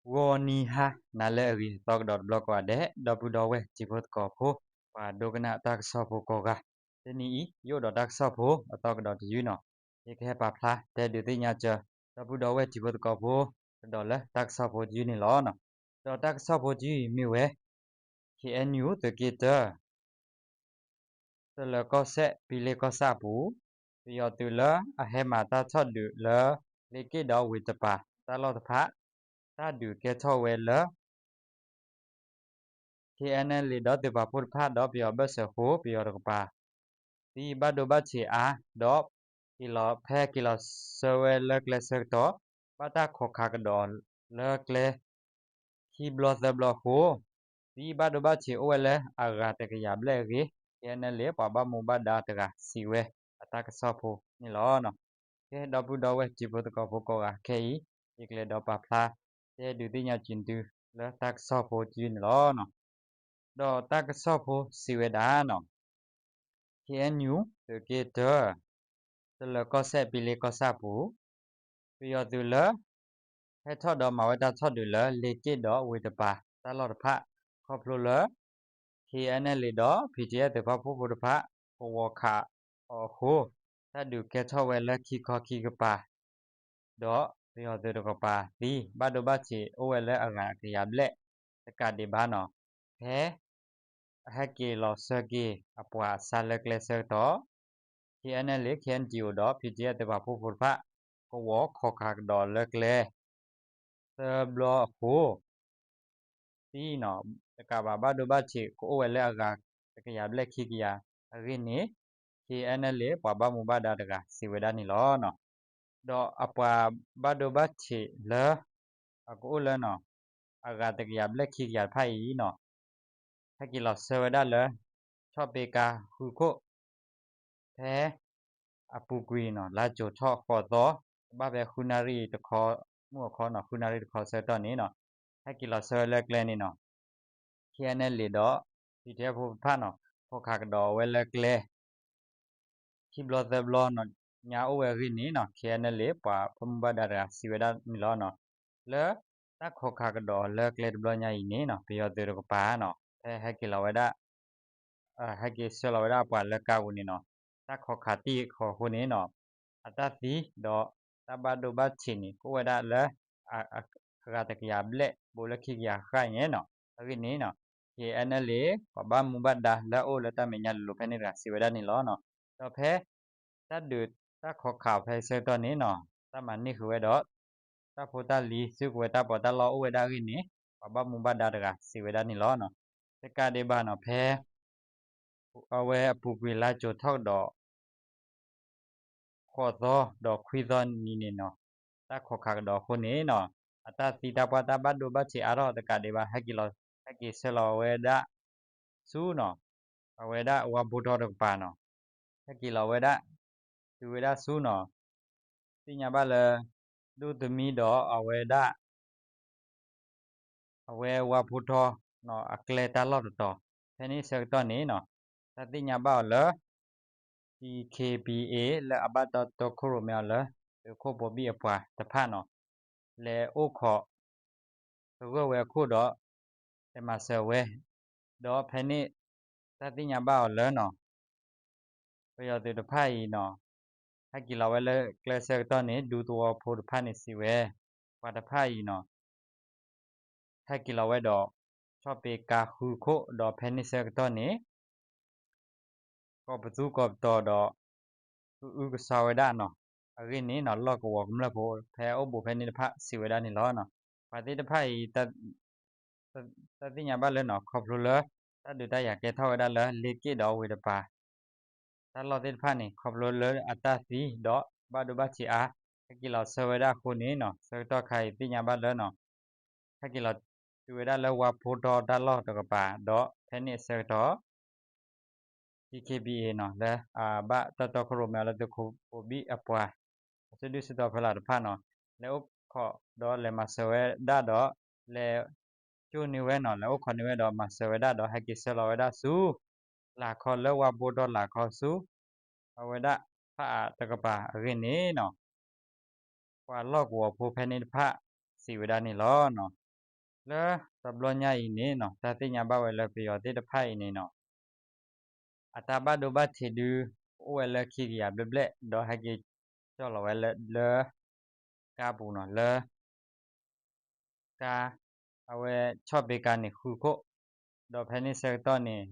ဂီၤနံၤဟါနၤလၢအဂ့ၤ သီကဒီးတဘျီကိးဂၤဒဲး ဒီပုၢ်ဒီဝဲၢ်တံၤဖိသကိးဖိ ပှၤဒိကနၣ်တၢ်ကစီၣ်ဖိကိးဂၤ, တနံၤအံၤ ယအိၣ်ဒီးတၢ်ကစီၣ်ဖိအသီကဒီးတယုၢ်နီၤ, ယကဟဲပာ်ဖျါတဲဒုးသ့ၣ်ညါစၢၤ ဒီပုၢ်ဒီဝဲၢ်တံၤဖိသကိးဖိ ကဒီးလၢတၢ်ကစီၣ်ဖိတယုၢ်န့ၣ်လီၤ. ဒီးတၢ်ကစီၣ်ဖိတယုၢ်အံၤမ့ၢ်ဝဲ ခ့ၣ်အဲၣ်ယူၣ် သုးက့တၢ တလၢၤကီၢ်စဲၣ် ပံလ့ကီၢ်ဆၣ်အပူၤ, ပယီၤသုးလၢအဟဲမၤတၢ်ထီၣ်ဒုးလၢ လ့က့ၣ်ဒီးဝ့ၤတပၤ တၢ်လီၢ်တဖၣ် တၢ်ဒုးကဲထီၣ်ဝဲလၢ ခ့ၣ်အဲၣ်ယူၣ် ဒီးသုးပာ်ဖှိၣ်တဖၣ်ဒီးပယီၤဘၢၣ်စၢၤအဃိ ပယီၤတကပၤ သံဘၣ်ဒိဘၣ်ထံးအါ, ဒီးက့ၤလီၤဖဲက့ၤလီၤဆှၢဝဲလၢကျဲဆၢကတီၢ် ဘၣ်တၢ်ခိးခးကဒီးလၢကျဲ ခံဘျီသၢဘျီအဃိ သံဘၣ်ဒိဘၣ်ထံးအိၣ်ဝဲလၢအဂၤတကယၤဘျဲၣ်အဂ့ၢ် ခ့ၣ်အဲၣ်ယူၣ် ပှၤဘၣ်မူဘၣ်ဒါတဂၤစံးဝဲအတၢ်ကစီၣ်ဖိန့ၣ်လီၤ. ကဲ ဒီပုၢ်ဒီဝဲၢ်တံၤဖိသကိးဖိကိးဂၤခဲအံၤ ယကလဲၤဒီးပာ်ဖျါ တဲဒုးသ့ၣ်ညါက့ၤသုလၢတၢ်ကစီၣ်ဖိတယုၢ်န့ၣ်လီၤ. ဒီးတၢ်ကစီၣ်ဖိစံးဝဲဒၣ်နီၤ ခ့ၣ်အဲၣ်ယူၣ် သုးက့တၢ တလၢၤကီၢ်စဲၣ် ပံလ့ကီၢ်ဆၣ်အပူၤ ပယီၤသုးလၢ ဟဲထီၣ်ဒီးမၤဝဲတၢ်ထီၣ်ဒုးလၢ လ့က့ၣ်ဒီးဝ့ၤတပၤ တၢ်လီၢ်တဖၣ် ခီဖျိလၢ ခ့ၣ်အဲၣ်ယူၣ် ဒီး ပီၣ်ထံၣ်အဲၣ် သုးပာ်ဖှိၣ်ဖိတဖၣ် ကဝီၤခးအီၤအဃိ တၢ်ဒုးကဲထီၣ်ဝဲလၢခံခီခံကပၤ ဒီးပယီၤသုးတကပၤသံ ဘၣ်ဒိဘၣ်ထံးအိၣ်ဝဲလၢအဂၤတကယၤဘျဲၣ် တကးဒံးဘၣ်နီၤ ဖဲ အဟဲက့ၤလီၤဆှၢက့ၤအပှၤအဆါလၢကျဲဆၢကတီၢ် ခ့ၣ်အဲၣ်ယူၣ် ခ့ၣ်အဲၣ်ယူၣ် ဒီး ပီၣ်ထံၣ်အဲၣ် သုးပာ်ဖှိၣ်ဖိတဖၣ် ကဝီၤခိးခးကဒီးလၢကျဲ သၢဘျီအဃိ သံနီၤ တကးဘၣ် ဘၣ်ဒိဘၣ်ထံးကအိၣ်ဝဲလၢအဂၤ တကယၤဘျဲၣ်ခံကယၤအဂ့ၢ်န့ၣ် ခ့ၣ်အဲၣ်ယူၣ် ပှၤဘၣ်မူဘၣ်ဒါတဂၤစံးဝဲဒၣ်န့ၣ်လီၤ. ဒီးအပှၤဘၣ်ဒိဘၣ်ထံးလၢ အကအိၣ်လၢနီၤ အဂၤတကယၤဘျဲၣ်ခံကယၤတဖၣ်အံၤနီၤ ဟဲက့ၤလီၤဆှၢဝဲဒၣ်လၢ ဆီၣ်ပ့ကါဃုခိၣ် ဖဲ အပူၤကွံာ်နီၤ လါကၠိၤထီၣ်ဃိးသီ ကဘၣ်ဖဲဃုနၣ်ရံၣ်တခီ မုၢ်အခီနီၤ ဃုနၣ်ရံၣ်တခီဆၢကတီၢ်န့ၣ်နီၤ ဟဲက့ၤလီၤဆှၢဝဲလၢကျဲန့ၣ်နီၤ ခ့ၣ်အဲၣ်ယူၣ် ဒီး ပီၣ်ထံၣ်အဲၣ် ဖိတဖၣ်နီၤ ခိးခးကဒီးဝဲလၢကျဲ ခံဘျီသၢဘျီနီၤ ညါအိၣ်ဝဲအဂ့ၢ်န့ၣ်နီၤ ခ့ၣ်အဲၣ်ယူၣ် ပှၤဘၣ်မူဘၣ်ဒါတဂၤစံးဝဲဒၣ်န့ၣ်လီၤ. လၢတၢ်ခိးခးကဒီးလၢကျဲတဘျီညါအံၤန့ၣ်နီၤ ပယီၤသုးတကပၤနီၤ ဖဲဟဲက့ၤလီၤဝဲဒၣ် ဟဲက့ၤဆှၢလီၤဝဲဒၣ်အပှၤလၢကါပူၤန့ၣ်နီၤ တၢ်ခိးခးတံၢ်ဃီအဃိန့ၣ်နီၤ အတၢ်သံဒီးတၢ်ဘၣ်ဒိဘၣ်ထံးန့ၣ် ကအိၣ်ဝဲဒၣ်လၢ အဂၤတကယၤဘျဲၣ် ဘူးလၢခံကယၤဃၣ်ညါနီၤ အဂ့ၢ်န့ၣ်နီၤ ခ့ၣ်အဲၣ်ယူၣ် ပှၤဘၣ်မူဘၣ်ဒါလၢအအိၣ်လၢတၢ်မဲာ်ညါလိၤလိၤဖဲန့ၣ်တဂၤစံးဝဲဒၣ်န့ၣ်လီၤ. ဒီးဖဲ တၢ်ဒုးတၢ်ခိးခးဖဲဆၢကတီၢ်န့ၣ်နီၤ တၢ်မၤန့ၢ်ဃုာ်ဝဲဒီး တၢ်ဖိတၢ်လံၤ စုကဝဲၤတၢ်ပီးတၢ်လီအိၣ်ဝဲဒၣ်အဂ့ၢ်န့ၣ် ပှၤဘၣ်မူဘၣ်ဒါတဂၤစံးဝဲဒၣ်န့ၣ်လီၤ. တကးဒံးဘၣ်နီၤ ဖဲ အဝဲအပူၤကွံာ်လါကၠိၤထီၣ်ကဒီး ဃိးသီ ဒီးခွံသီနံၤန့ၣ်နီၤ တၢ်ခိးခးကဒီးအဃိန့ၣ်နီၤ အတၢ်သံတၢ်ပှၢ်တၢ်ဘၣ်ဒိဘၣ်ထံးအါထီၣ်တကးဒံးဘၣ် ဟဲက့ၤလီၤ ဟဲက့ၤဆှၢလီၤဝဲဒၣ်ဆူနီၤ အဝဲဒၣ်ဝါဘိထီတကပၤနီၤ ဟဲက့ၤလီၤဝဲဒၣ် တုၤဝဲဒၣ်ဆူနီၤ သ့ၣ်ညါဘၣ်လၢ ဒိၣ်သမံဒီးအဝဲဒၣ် အဝဲဝါဖိထီနီၤ အကျဲတၢ်လီၢ်တတီၤ ဖဲန့ၣ်ဆၢကတီၢ်န့ၣ်နီၤ တၢ်သ့ၣ်ညါဘၣ်အီၤလၢ DKBA လၢအဘၣ်တၢ်တီခိၣ်ရိၣ်မဲအီၤလၢ သုးခိၣ်ပိာ်ဘံၣ်အပှၤတဖၣ်နီၤ လဲၤအိၣ်ခိး သဂၢၢ်ဝဲအခိၣ်ဒီး လဲၤမၤစၢၤဝဲ ဒီးဖဲန့ၣ် တၢ်သ့ၣ်ညါဘၣ်အီၤလၢနီၤ ပယီၤသုးတဖၣ်အံၤနီၤ ဟဲက့ၤလီၤဝဲလၢကျဲဆၢကတီၢ်န့ၣ် ဒူသဝီဖိတဖၣ်န့ၣ်စံးဝဲ ပှၤတဖၣ်အံၤနီၤ ဟဲက့ၤလီၤဝဲဒီး ဆီၣ်ပ့ကါဃုခိၣ် ဒီးဖဲန့ၣ်ဆၢကတီၢ်န့ၣ် ကိးပသူကိးပတီၤဒီး ကအုကစွါဝဲဒၣ်နီၤ အဂ့ၢ်န့ၣ်နီၤ လီၢ်ကဝီၤကမျၢၢ်ဖိ ဖဲအိၣ်ဘူးဖဲန့ၣ်တဖၣ်စံးဝဲဒၣ်န့ၣ်လီၤ. ပှၤသ့ၣ်တဖၣ်အံၤ တၢ်သ့ၣ်ညါဘၣ်လၢနီၤ ခီဖျိလၢ တၢ်ဒုးတၢ်ယၤကဲထီၣ်ဝဲဒၣ်လၢ လ့က့ၣ်ဒီးဝ့ၤတပၤ တၢ်လီၢ်သ့ၣ်တဖၣ်န့ၣ် ခီဖျိလၢအတၢ်သံဒီးဘၣ်ဒိဘၣ်ထံးအါ ဟဲက့ၤလီၤဆှၢဝဲဒၣ်အဃိန့ၣ်နီၤ ဆၢကတီၢ်ခါအံၤသ့ၣ်ညါဘၣ်လၢနီၤ ဟဲက့ၤလီၤတုၤဝဲဒၣ်လၢဝါဖိထီတၢ်လီၢ်တကပၤ ဒီးဖဲန့ၣ်အဆၢကတီၢ် DKBA နီၤ လၢအဘၣ်တၢ်တီခိၣ်ရိၣ်မဲအီၤလၢသုးခိၣ်ပိာ်ဘံၣ်အပှၤ အစုဒုၣ်စုတီၤဖီလာ်တဖၣ်နီၤ လဲၤအိၣ်ခိးဒီးလဲၤမၤစၢၤဝဲဒၣ်ဒီး လဲၤကၠိန့ၢ်ဝဲနီၤ လဲၤအိၣ်ခိးန့ၢ်ဝဲဒီးမၤစၢၤဝဲဒၣ်ဒီး ဟဲက့ၤဆှၢလီၤဝဲဒၣ်ဆူ လၢ်ခီလၢဝါဘိထီလၢ်ခီဆူ အဝဲဒၣ်ဖးအါတကပၤအဂ့ၢ်န့ၣ်နီၤ ပှၤလီၢ်ကဝီၤဖိဖဲန့ၣ်တဖၣ်စံးဝဲဒၣ်န့ၣ်လီၤနီၤ. လၢတဘျီညါအံၤန့ၣ်နီၤ တၢ်သ့ၣ်ညါဘၣ်ဝဲလၢပယီၤသ့ၣ်တဖၣ်အံၤန့ၣ်နီၤ အတၢ်ဘၣ်ဒိဘၣ်ထံးဒုး အိၣ်ဝဲလၢခံကယၤဘျဲၣ်ဘျဲၣ် ဒီးဟဲက့ၤကၠီၣ်လီၤဝဲလၢ ကါပူၤနီၤ လၢ ကါ အဝဲဆီၣ်ပ့ကါန့ၣ်ဃုခိၣ်, ဒီးဖဲန့ၣ်ဆၢကတီၢ်န့ၣ်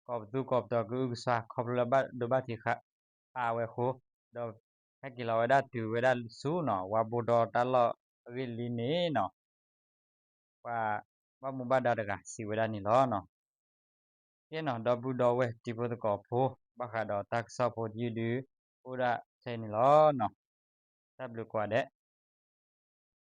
ကိးပသူကိးပသီကအုကစွါ ခီဖျိလၢဘၣ်ဒိဘၣ်ထံးဃာ်အါဝဲအဃိ, ဒီးဟဲက့ၤလီၤဝဲဒၣ်တုၤဝဲဒၣ်ဆူနီၤ ဝါဘိဒီတၢ်လီၢ်အဂ့ၢ်လံန့ၣ်နီၤ ပှၤဘၣ်မူဘၣ်ဒါတဂၤစံးဝဲဒၣ်န့ၣ်လီၤ. ကဲနီၤ ဒီပုၢ်ဒီဝဲၢ်တံၤဖိသကိးဖိ ဘၣ်ဃးဒီးတၢ်ကစီၣ်ဖိတယုၢ်ဒုး အိၣ်ဒၣ်ထဲန့ၣ်လီၤနီၤ. တၢ်ဘျုးကိးဂၤဒဲး.